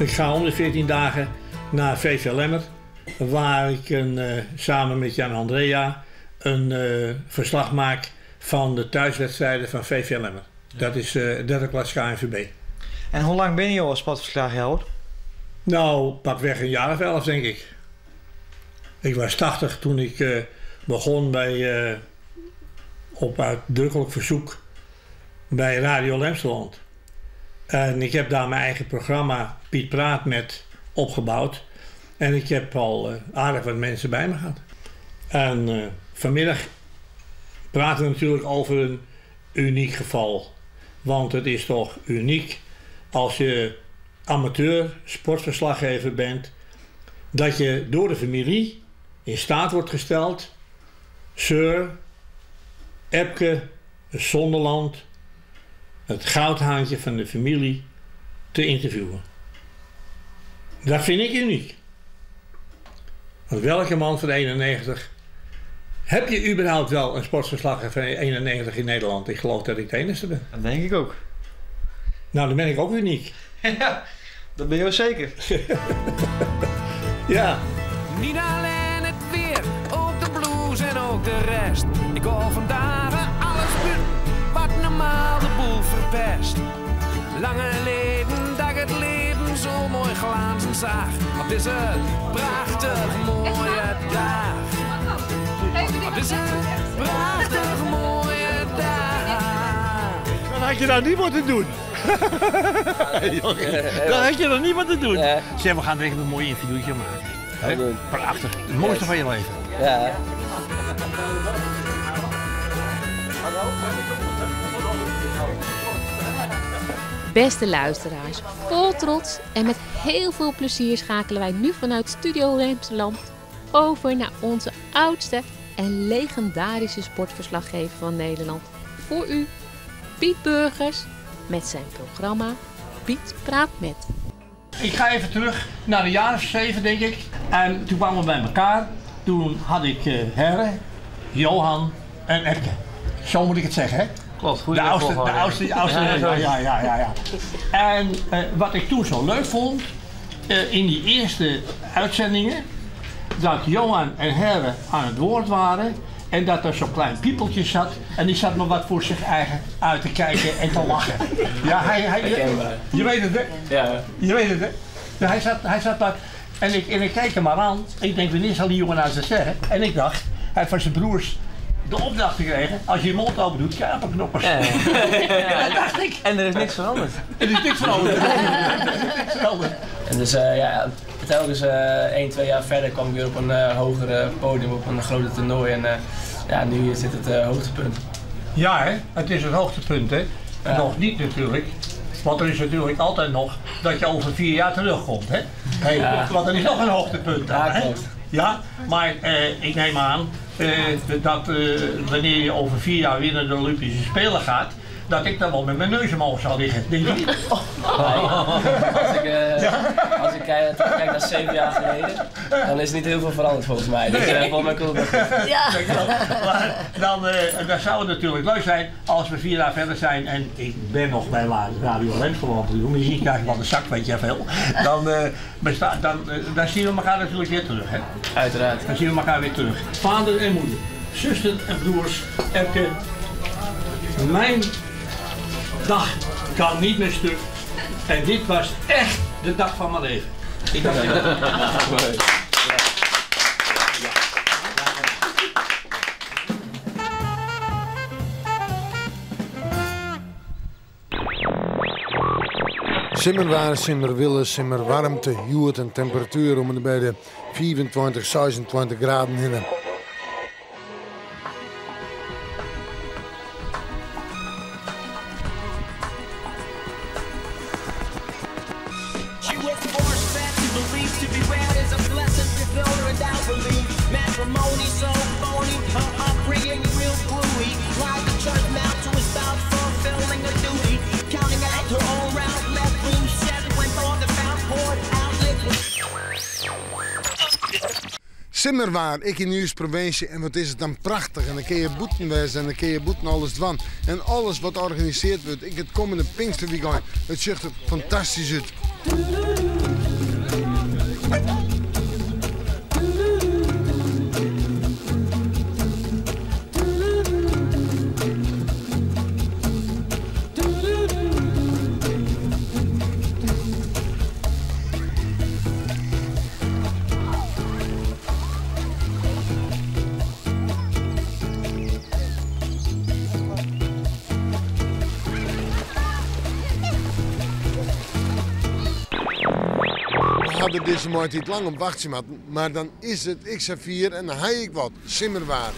Ik ga om de 14 dagen naar VV Lemmer, waar ik een, eh, samen met Jan Andrea een eh, verslag maak van de thuiswedstrijden van VV Lemmer. Dat is uh, derde klas KNVB. En hoe lang ben je al sportverslaggever? Nou, pakweg een jaar of 11 denk ik. Ik was 80 toen ik uh, begon bij, uh, op uitdrukkelijk verzoek bij Radio Lemsterland. En ik heb daar mijn eigen programma Piet Praat met opgebouwd. En ik heb al uh, aardig wat mensen bij me gehad. En vanmiddag praten we natuurlijk over een uniek geval. Want het is toch uniek als je amateur sportverslaggever bent, dat je door de familie in staat wordt gesteld, Sir Epke Zonderland, het goudhaantje van de familie, te interviewen. Dat vind ik uniek. Want welke man van 91 heb je überhaupt wel een sportverslaggever van 91 in Nederland? Ik geloof dat ik de enige ben. Dat denk ik ook. Nou, dan ben ik ook uniek. Ja, dat ben je zeker. ja. Niet alleen het weer, ook de blues en ook de rest. Ik hoor vandaag alles buiten, wat normaal de boel verpest. Lange leven dat het leven zo mooi glazen zag. Op deze prachtig mooie dag. Op deze prachtig mooie dag. Dat had je nou niet moeten doen. Dat had je nog niet moeten doen. Zeg, we gaan er even een mooi interviewtje maken. Hè? Prachtig. Het mooiste van je leven. Ja. Beste luisteraars, vol trots en met heel veel plezier schakelen wij nu vanuit Studio Lemsterland over naar onze oudste en legendarische sportverslaggever van Nederland. Voor u, Piet Burgers, met zijn programma Piet Praat Met. Ik ga even terug naar de jaren 7, denk ik. En toen kwamen we bij elkaar. Toen had ik uh, Herre, Johan en Epke. Zo moet ik het zeggen, hè? Klopt, goed. De oudste, de oudste, de oudste, ja, ja, ja, ja, ja. En uh, wat ik toen zo leuk vond, uh, in die eerste uitzendingen, dat Johan en Herre aan het woord waren en dat er zo'n klein piepeltje zat en die zat maar wat voor zich eigen uit te kijken en te lachen. Ja, hij, hij, je, je weet het, hè? Ja. Je weet het, hè? Ja, hij, zat, hij zat daar en ik, en ik keek hem maar aan. Ik denk, wanneer zal die jongen nou eens zeggen? En ik dacht, hij heeft van zijn broers de opdracht gekregen, als je je mond open doet, krijg je knoppers. Ja, ja. Dat dacht ik. En er is niks veranderd. Er is niks veranderd. Er is niks veranderd. En dus uh, ja, telkens uh, 1, 2 jaar verder kwam ik weer op een uh, hoger podium, op een groter toernooi. En ja, nu zit het hoogtepunt. Ja, hè? Het is het hoogtepunt, hè? Ja. Nog niet natuurlijk. Want er is natuurlijk altijd nog dat je over 4 jaar terugkomt, hè? Hey, Ja. Want er is nog een hoogtepunt dan, Ja, hè? klopt. Ja, maar eh, ik neem aan eh, dat eh, wanneer je over 4 jaar weer naar de Olympische Spelen gaat, dat ik dan wel met mijn neus omhoog zal liggen. Denk je niet? Als ik, uh, als ik kijk, kijk naar 7 jaar geleden, dan is niet heel veel veranderd volgens mij. Dus uh, volgens mij komt het nog goed. Ja. Maar dan, uh, dan zou het natuurlijk leuk zijn als we 4 jaar verder zijn en ik ben nog bij Radio Lemsterland. Misschien krijg ik wel de zak, weet je veel. Dan, dan, dan zien we elkaar natuurlijk weer terug. Hè? Uiteraard. Dan zien we elkaar weer terug. Vader en moeder, zuster en broers, Epke, mijn dag kan niet meer stuk. En dit was echt de dag van mijn leven. Ik dacht, Simmerwaar, simmerwille, simmerwarmte, huurt en temperatuur om en bij de 24, 26 graden heen. She was forced fed to believe to be read is a blessing fulfilled without belief. Matrimony so phony, her upbringing real gluey. Like the church mount to a spouse fulfilling a duty. Counting out her own route, left blue shed when all the found poured out liquid. Simmerwaar, ik in uw provincie en wat is het dan prachtig. En dan kun je boeten wezen en dan kun je boeten alles dwan. En alles wat georganiseerd wordt, ik het komende Pinksterweekend, het ziet er fantastisch uit. We ha der dizze maitiid lang op wachtsje moatten, mar dan is it ek safier en dan ha ik wat, simmerwaar.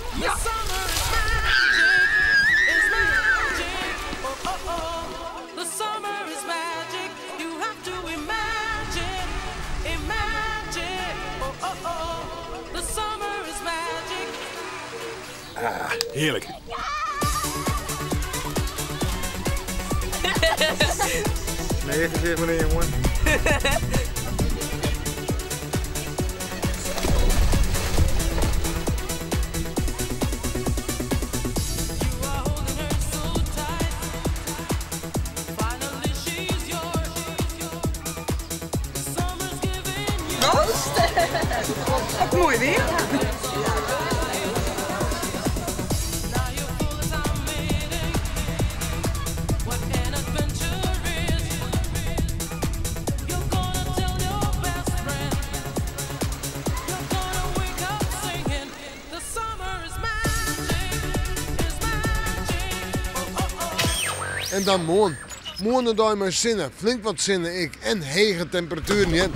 Ah, hearlik. Nee, gezicht meneer jongen. Ook mooi weer. En dan moarn. Moarn in dei mei sinne, flink wat sinne ek en hege temperatueren hear.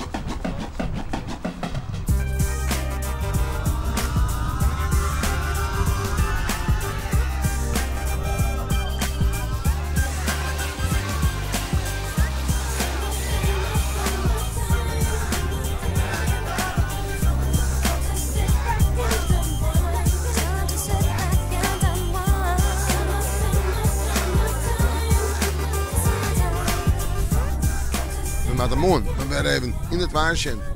We moatte moarn mar wer even yn it waar sjen.